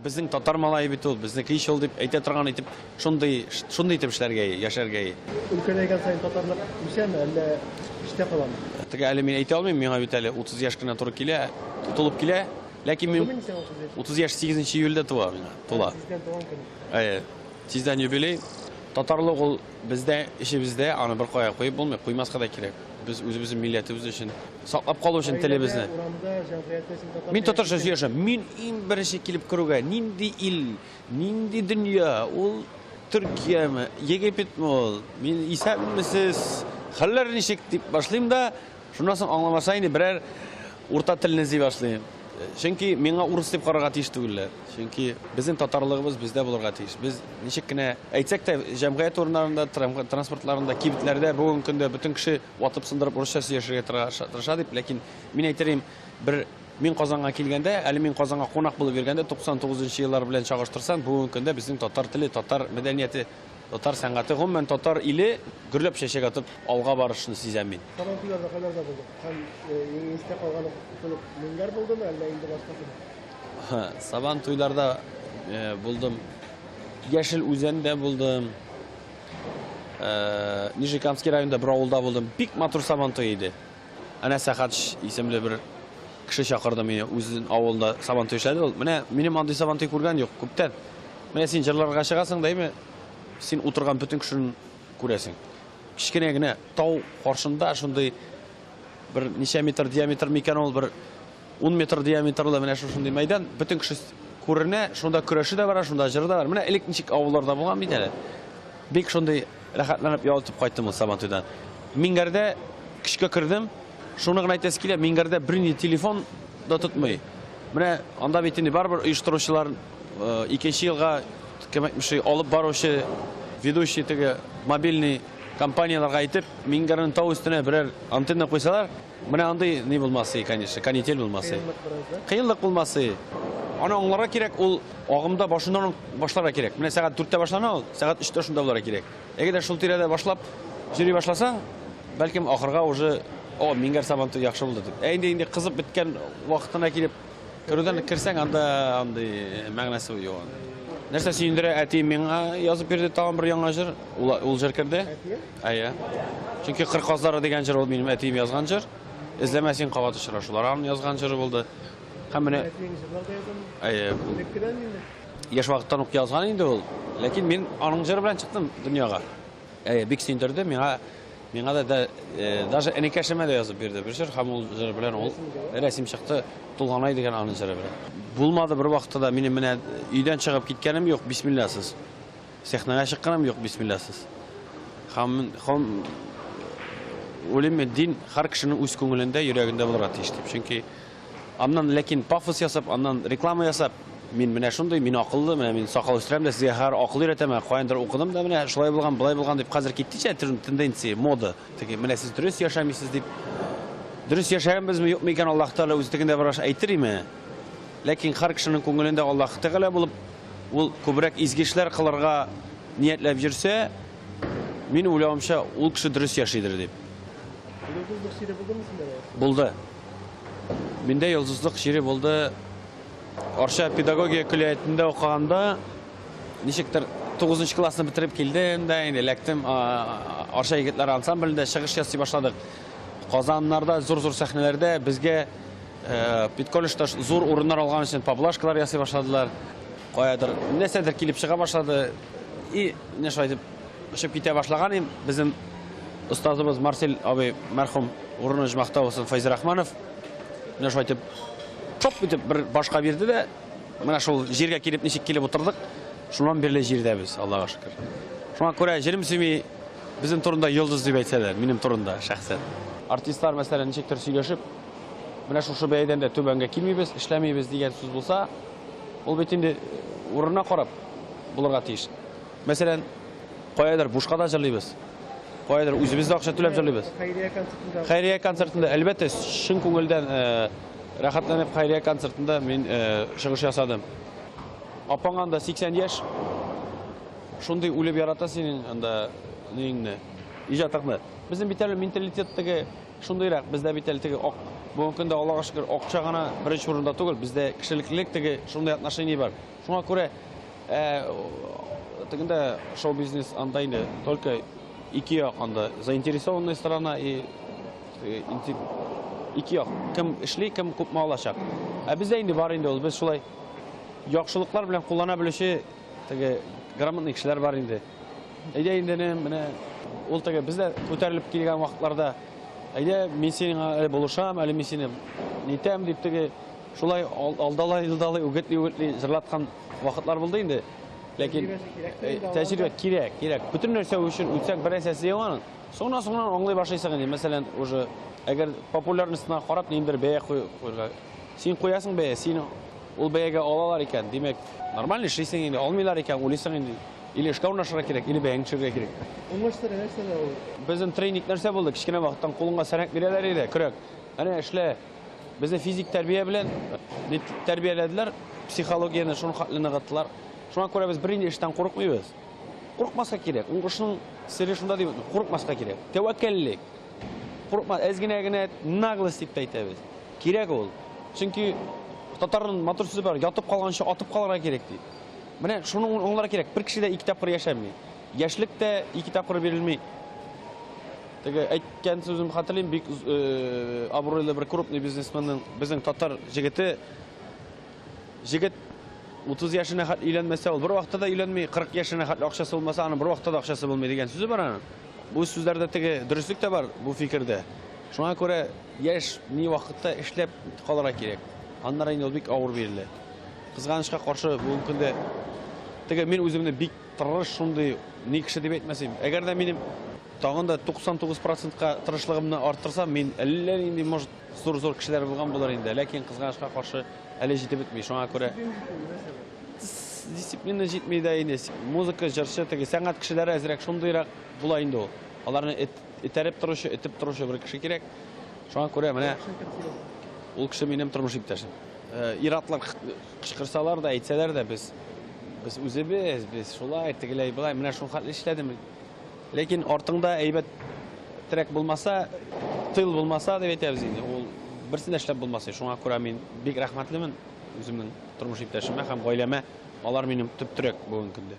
Безнең татар малае бит ул, безнеке ич ул дип әйтә торган итеп, шундый, шундый итеп эшләргә, яшәргә. Өлкәнәйгән саен татарлык үсәме, әллә эчтә каламы? Теге әле мин әйтә алмыйм, миңа бит әле 30 яшь кенә туры килә, тулып килә. Ләкин мин 30 яшь 8 июльдә туа миңа, тула. Тиздән туган көн. Әйе, тиздән юбилей. Татарлык ул бездә, эчебездә, аны бер кая куеп булмый, куймаска да кирәк. Без үзебезнең милләтебез өчен, саклап калу өчен телебезне. Урамда, җәмгыятьтә син татарча Мин татарча сөйләшәм. Мин иң беренче килеп керүгә, нинди ил, нинди дөнья, ул Төркияме, Египетме ул? Мин исәнмесез, хәлләр ничек дип башлыйм да, шуннан соң аңламаса инде берәр урта телне эзли башлыйм. Чөнки миңа урыс дип карарга тиеш түгелләр. Чөнки безнең татарлыгыбыз бездә булырга тиеш. Без ничек кенә әйтсәк тә, җәмгыять урыннарында, транспортларында, кибетләрдә бүгенге көндә бөтен кеше ватып сындырып урысча сөйләшергә тырыша дип, ләкин мин әйтер идем, бер мин Казанга килгәндә, әле мин Казанга кунак булып йөргәндә 99 нчы еллар белән чагыштырсаң, бүгенге көндә безнең татар теле, татар мәдәнияте, татар сәнгате, гомумән татар иле гөрләп чәчәк атып алга барышны сизәм мин. Сабантуйларда кайларда булдың? Һәм иң истә калганы шул ук Меңгәр булдымы, әллә инде башкасымы? Сабантуйларда булдым. Яшел Үзәндә булдым. Нижнекамский районында бер авылда булдым. Бик матур сабантуй иде. Әнәс Әхәтович исемле бер кеше чакырды мине, үзенең авылында сабантуй эшләде ул. Менә минем андый сабантуй күргән юк күптән. Менә син җырларга чыгасың да, әйме, син утырган бөтен кешене күрәсең. Кечкенә генә тау каршында шундый бер ничә метр диаметр микән ул, бер 10 метр диаметрлы менә шушындый мәйдан, бөтен кеше күренә, шунда көрәше дә бара, шунда җыры да бар. Менә элек ничек авылларда булган бит әле. Бик шундый рәхәтләнеп ял итеп кайттым ул Сабантуйдан. Миңгәрдә көчкә кердем. Шуны гына әйтәсе килә, Миңгәрдә бернинди телефон да тотмый. Менә анда бит инде барыбер оештыручылар икенче елга кем әйтмешли алып баручы ведущий теге мобильный компанияләргә әйтеп, Миңгәрнең тау өстенә берәр антенна куйсалар, менә андый ни булмас, конечно, канитель булмас. Кыенлык бераз, да? Кыенлык булмас. Аны аңларга кирәк, ул агымда башыннан ук башларга кирәк. Менә сәгать 4-тә башлана ул, сәгать 3-тә шунда булырга кирәк. Әгәр дә шул тирәдә башлап йөри башласаң, бәлкем ахырга уже, о, Миңгәр Сабантуй яхшы булды дип. Ә инде инде кызып беткән вакытына килеп керүдән керсәң, анда андый мәгънәсе юк аның. Нәрсә сөендерә, әти миңа язып бирде тагын бер яңа җыр. Ул, ул җыр керде. Әтиең? Әйе. Чөнки Кыр казлары дигән җыр ул минем әтием язган җыр. Эзләмә син кабат очрашулар аның язган җыры булды. Һәм менә Әтиең җырлар да язамы? Әйе. Элеккедән инде. Яшь вакыттан ук язган инде ул. Ләкин мин аның җыры белән чыктым дөньяга. Әйе, бик сөендерде. Миңа миңа да, да даже энекәшемә дә язып бирде бер җыр һәм ул җыр белән ул рәсем чыкты. Тулганай дигән аның җыры белән. Булмады бер вакытта да минем менә өйдән чыгып киткәнем юк, бисмилласыз. Сәхнәгә чыкканым юк, бисмилласыз. Һәм һәм уйлыйм мин, дин һәр кешенең үз күңелендә, йөрәгендә булырга тиеш дип. Чөнки аннан ләкин пафос ясап, аннан реклама ясап, мин менә шундый, мин акыллы, менә мин сакал үстерәм дә сезгә һәр акыл өйрәтәм, ә каяндыр укыдым да менә шулай булган, болай булган дип хәзер китте ичә тенденция, мода. Теге менә сез дөрес яшәмисез дип. Дөрес яшәгәнбезме, юкмы икән, Аллаһ Тәгалә үзе тегендә бераз әйтер име. Ләкин һәр кешенең күңелендә Аллаһ Тәгалә булып, ул күбрәк изге эшләр кылырга ниятләп йөрсә, мин уйлавымча, ул кеше дөрес яшидер дип. Йолдызлык чире булдымы синдә? Булды. Миндә йолдызлык чире булды. Арча педагогия көллиятендә укыганда, ничектер 9 классны бетереп килдем дә, инде эләктем. Арча егетләре ансамблендә чыгыш ясый башладык. Казаннарда зур-зур сәхнәләрдә безгә педколледжда зур урыннар алган өчен поблажкалар ясый башладылар. Каядыр нәрсәдер килеп чыга башлады. И менә шулай итеп очып китә башлаган идем. Безнең остазыбыз Марсель абый мәрхүм, урыны оҗмахта булсын, Фәйзрахманов менә шулай итеп шоп итеп бер башка бирде дә, менә шул җиргә килеп ничек килеп утырдык, шуннан бирле җирдә без, Аллага шөкер. Шуңа күрә җирем сөйми безнең турында йолдыз дип әйтсәләр, минем турында шәхсән. Артистлар, мәсәлән, ничектер сөйләшеп, менә шушы бәядән дә түбәнгә килмибез, эшләмибез дигән сүз булса, ул бит инде урынына карап булырга тиеш. Мәсәлән, каядыр бушка да җырлыйбыз. Каядыр үзебез дә акча түләп җырлыйбыз. Хәйрия концертында. Хәйрия концертында, әлбәттә, чын күңелдән рәхәтләнеп хәйрия концертында мин чыгыш ясадым. Апаңа анда 80 яшь. Шундый үлеп ярата синең анда ниеңне, иҗатыңны. Безнең бит әле менталитет теге шундыйрак, бездә бит әле теге ак. Бүгенге көндә, Аллага шөкер, акча гына беренче урында түгел, бездә кешелеклелек теге шундый отношение бар. Шуңа күрә тегендә шоу-бизнес анда инде только ике як анда заинтересованная сторона и ике як. Кем эшли, кем күпме алачак. Ә бездә инде бар инде ул, без шулай яхшылыклар белән куллана белүче теге грамотный кешеләр бар инде. Әйдә инде менә ул теге бездә күтәрелеп килгән вакытларда әйдә мин синең әле булышам, әле мин сине нитәм дип теге шулай алдалай, алдалай, үгетли, үгетли җырлаткан вакытлар булды инде. Ләкин тәҗрибә кирәк, кирәк. Бөтен нәрсә өчен үтсәң бер нәрсәсе юк аның. Соңыннан соңыннан аңлый башлыйсың инде. Мәсәлән, уже әгәр популярностьна карап ниндидер бәя куярга. Син куясың бәя, син ул бәягә алалар икән, димәк, нормально эшлисең инде, алмыйлар икән, уйлыйсың инде. Или эшкә урнашырга кирәк, или бәяңне төшерергә кирәк. Уңыш сере нәрсәдә ул? Безнең тренинг нәрсә булды? Кечкенә вакыттан кулыңа сәнәк бирәләр иде, көрәк. Әнә эшлә. Безне физик тәрбия белән тәрбияләделәр, психологияне шуның хәтле ныгыттылар. Шуңа күрә без бернинди эштән курыкмыйбыз. Курыкмаска кирәк. Уңышның сере шунда дип, курыкмаска кирәк. Тәвәккәллек. Курыкма, әз генә генә наглость дип тә әйтәбез. Кирәк ул. Чөнки татарның матур сүзе бар, ятып калганчы атып калырга кирәк ди. Менә шуны аңларга кирәк. Бер кеше дә ике тапкыр яшәми. Яшьлек тә ике тапкыр бирелми. Теге әйткән сүзем хәтерлим, бик абруйлы бер крупный бизнесменның безнең татар җегете җегет 30 яшенә хәтле өйләнмәсә, ул бер вакытта да өйләнми, 40 яшенә хәтле акчасы булмаса, аның бер вакытта да акчасы булмый дигән сүзе бар аның. Бу сүзләрдә теге дөреслек тә бар бу фикердә. Шуңа күрә яшь ни вакытта эшләп калырга кирәк. Аннары инде ул бик авыр бирелә. Кызганычка каршы бүгенге көндә теге мин үземне бик тырыш шундый ни кеше дип әйтмәсем. Әгәр дә минем тагын да 99%-ка тырышлыгымны арттырсам, мин әллә нинди, может, зур-зур кешеләр булган булыр инде. Ләкин кызганычка каршы әле җитеп бетми. Шуңа күрә дисциплина җитми дә инде. Музыка, җырчы, теге сәнгать кешеләре әзрәк шундыйрак була инде ул. Аларны этәреп торучы, этеп торучы бер кеше кирәк. Шуңа күрә менә ул кеше минем тормыш иптәшем. Ир-атлар кычкырсалар да, әйтсәләр дә, без без үзебез, без шулай, тегеләй, болай, менә шул хәтле эшләдем. Ләкин артыңда әйбәт терәк булмаса, тыл булмаса дип әйтәбез инде, ул берсен дә эшләп булмас. Шуңа күрә мин бик рәхмәтлемен үземнең тормыш иптәшемә һәм гаиләмә. Алар минем төп терәк бүгенге көндә.